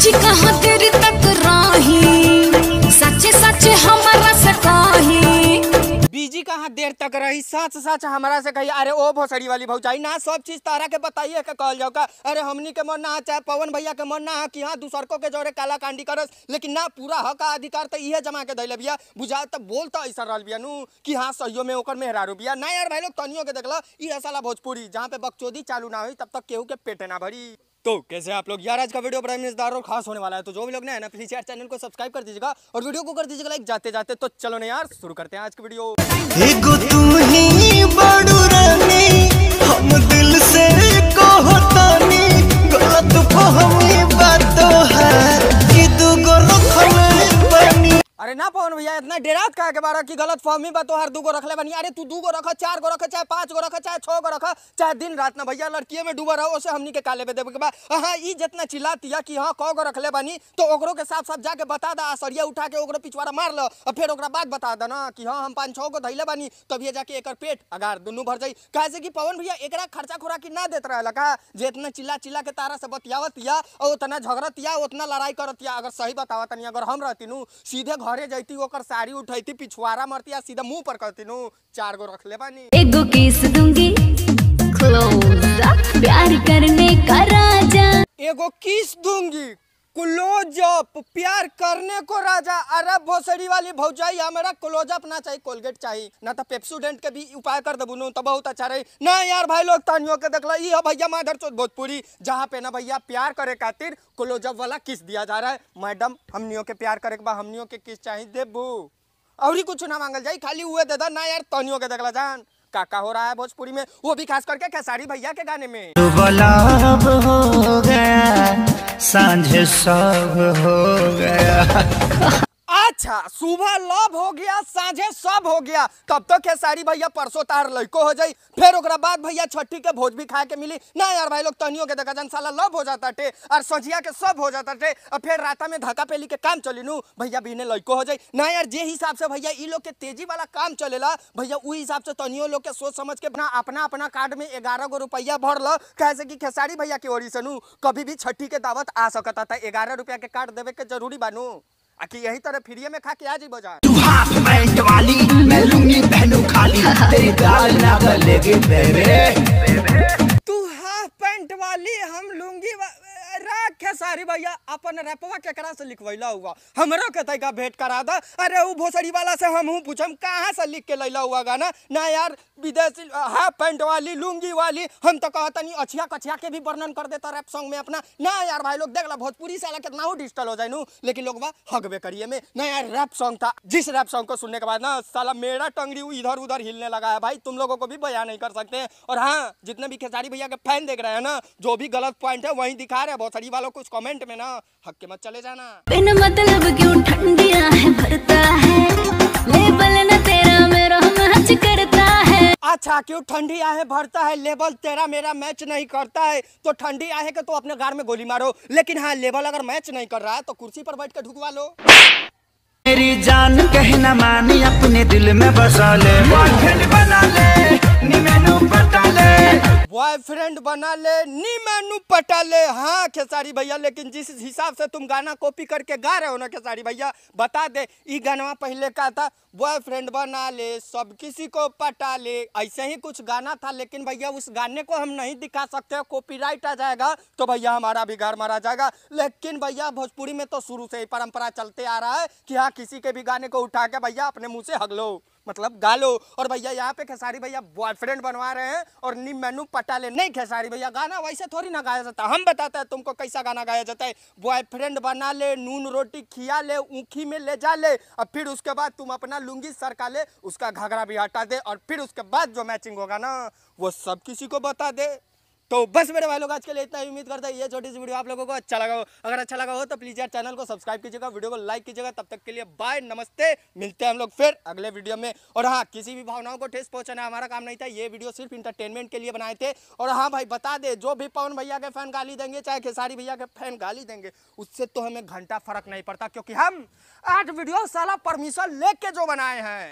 Busy कहाँ देर तक रही, सच्चे सच्चे हमारा से कही। बीजी कहाँ देर तक रही, सच सच हमारा से कही। अरे ओ भोसड़ी वाली भौजाई ना सब चीज तारा के बताइए के कहल जाओ का। अरे हमनी के मन ना चाहे पवन भैया के मन ना कि हाँ दूसरको के जोरे काला कांडी करस, लेकिन ना पूरा हक अधिकार तो इहे जमा के धैले बिया। बुझा तब बोल तो ऐसा रहल बिया नू कि हाँ सहियो में ओकर मेहरारू बिया। ना यार भाई लोग तनियो के देखला ई साला भोजपुरी जहाँ पे बकचोदी चालू ना हुई तब तक केहू के पेटे ना भरी। तो कैसे आप लोग यार, आज का वीडियो बड़ा मजेदार और खास होने वाला है, तो जो भी लोग नए हैं ना प्लीज यार चैनल को सब्सक्राइब कर दीजिएगा और वीडियो को कर दीजिएगा लाइक जाते जाते। तो चलो ना यार शुरू करते हैं आज की वीडियो। एगो तू ही बड़ू रानी, हम दिल से कहतानी, गलत फहमी बात है कि दूगो रखले बानी। अरे ना पवन भैया इतना डेरात का के बारा कि गलत फहमी बा तोहार दूगो रखले बानी। अरे तू दूगो रख, चार गो रख, चाहे पांच गो रख, चाहे छह गो रख, चाहे दिन रात ना भैया लड़किये में डूबा रहो, उसे हमनी के काले पे देवे के बा। हाँ ई जितना चिल्लातिया कि हाँ कौ गो रखले बानी तो ओकरो के साफ साफ जाके बता दा, सरिया उठा के ओकरो पिछवाड़ा मार लो और फिर ओकरा बाद बता दा ना कि हाँ हम 5 6 गो धैले बानी, तब ये जाके एकर पेट अगार दुनू भर जाई। काहे कि पवन भैया एकरा खर्चा खोराकी ना देत रहल का, जे इतना चिल्ला चिल्ला के तारा से बतियावतिया और उतना झगड़तिया उतना लड़ाई करतिया। अगर सही बतावा तनी, अगर हम रहती नु सीधे घरे जाती ओकर साड़ी उठैती पिछवाड़ा मरती सीधा मुंह पर कहती नु चार गो रखले बानी। एगो किस दूंगी क्लोज अप, प्यार करने का राजा। एगो किस दूंगी क्लोज अप, प्यार करने को राजा। अरे भोसड़ी वाली भौजाई हमारा क्लोज अप ना चाहिए, कोलगेट चाहिए ना तो पेप्सोडेंट के भी उपाय कर देबू नु तो बहुत अच्छा रही। ना यार भाई लोग तनियो के देखला ई है भैया माधर चौथ भोजपुरी, जहाँ पे ना भैया प्यार करे खातिर क्लोज अप वाला किस दिया जा रहा है। मैडम हमनियों के प्यार करे के बा, हमनियों के किस चाहिए देबू, और कुछ ना मांगल जाई खाली हुए दे दा। ना यार तनियों के देखला जान काका हो रहा है भोजपुरी में, वो भी खास करके खेसारी भैया के गाने में। गुलाब हो गया सांझे सब हो गया। अच्छा सुबह लव हो गया सांझे सब हो गया, तब तो खेसारी भैया परसों तार लड़को हो जाई, फिर ओकरा बाद भैया छठी के भोज भी खाए के मिली। ना यार भाई लोग तनियों के देखा जान साला लव हो जाता टे और सझिया के सब हो जाता टे और फिर राता में धक्का पेली के काम चली नू भैया बिने लड़को हो जाई। ना यार जे हिसाब से भैया ई लोग के तेजी वाला काम चलेला भैया उ हिसाब से तनियो लोग के सोच समझ के अपना अपना अपना कार्ड में 11 गो रुपया भर ल, कैसे कि खेसारी भैया की ओर से नू कभी भी छठी के दावत आ सकता था। 11 रुपया के कार्ड देवे के जरूरी बानू आकि यही तरह फ्री में खा के आ जी बाजार। तू हाफ पैंट वाली मैं लुंगी पहनू खाली, तेरी दाल ना गलेगी बेबे। तू हाफ पैंट वाली हम लुंगी राख खेसारी भैया अपन रैपवा केकरा से लिखवैला हुआ, हमरो के तैका भेंट करा दा। अरे उ भोसड़ी वाला से हमहू पूछम कहाँ से लिख के लैला हुआ गाना। ना यार विदेशी हाफ पैंट वाली लुंगी वाली हम तो कहतनी अछिया कछिया के भी वर्णन कर देता रैप सॉन्ग में अपना। ना यार भाई लोग देखला भोजपुरी साला कितना हो डिजिटल हो जाए नू, लेकिन लोग बा हगबे करिए में। ना यार रैप सॉन्ग था, जिस रैप सॉन्ग को सुनने के बाद ना साला मेरा टंगड़ी इधर उधर हिलने लगा है भाई, तुम लोगों को भी बयान नहीं कर सकते। और हाँ जितने भी खेसारी भैया के फैन देख रहे हैं ना, जो भी गलत पॉइंट है वही दिखा रहे हैं। भोसड़ी वालों कुछ कमेंट में ना हक के मत चले जाना। बिन मतलब क्यों ठंडियां है भरता है, लेबल न तेरा मेरा मैच करता है। अच्छा क्यों ठंडी आहे भरता है, लेबल तेरा मेरा मैच नहीं करता है, तो ठंडी आहे के तो अपने गार में गोली मारो, लेकिन हाँ लेबल अगर मैच नहीं कर रहा है तो कुर्सी पर बैठ के ढुकवा लो। मेरी जान कहना मानी अपने दिल में बसा ले, बॉयफ्रेंड बना ले नी मैनू पटा ले, बॉयफ्रेंड बना ले नी मैनू पटा ले। हाँ खेसारी भैया लेकिन जिस हिसाब से तुम गाना कॉपी करके गा रहे हो ना खेसारी भैया, बता दे ई गाना पहले का था बॉयफ्रेंड बना ले सब किसी को पटा ले, ऐसे ही कुछ गाना था, लेकिन भैया उस गाने को हम नहीं दिखा सकते, कॉपीराइट आ जाएगा तो भैया हमारा भी घर मारा जाएगा। लेकिन भैया भोजपुरी में तो शुरू से ही परंपरा चलते आ रहा है कि हाँ किसी के भी गाने को उठा के भैया अपने मुँह से हग लो, मतलब गा लो। और भैया यहाँ पे खेसारी भैया बॉयफ्रेंड बनवा रहे हैं और नी मैनू पटा ले। नहीं खेसारी भैया गाना वैसे थोड़ी ना गाया जाता, हम बताते हैं तुमको कैसा गाना गाया जाता है। बॉयफ्रेंड बना ले, नून रोटी खिया ले, ऊखी में ले जा ले, और फिर उसके बाद तुम अपना लुंगी सरका ले, उसका घाघरा भी हटा दे, और फिर उसके बाद जो मैचिंग होगा ना वो सब किसी को बता दे। तो बस मेरे भाई लोग आज के लिए इतना ही। उम्मीद करता है ये छोटी सी वीडियो आप लोगों को अच्छा लगा हो। अगर अच्छा लगा हो तो प्लीज़ यार चैनल को सब्सक्राइब कीजिएगा, वीडियो को लाइक कीजिएगा। तब तक के लिए बाय, नमस्ते, मिलते हैं हम लोग फिर अगले वीडियो में। और हाँ, किसी भी भावनाओं को ठेस पहुँचाना हमारा काम नहीं था, ये वीडियो सिर्फ इंटरटेनमेंट के लिए बनाए थे। और हाँ भाई बता दे, जो भी पवन भैया के फैन गाली देंगे चाहे खेसारी भैया के फैन गाली देंगे, उससे तो हमें घंटा फर्क नहीं पड़ता, क्योंकि हम 8 वीडियो साला परमिशन लेके जो बनाए हैं।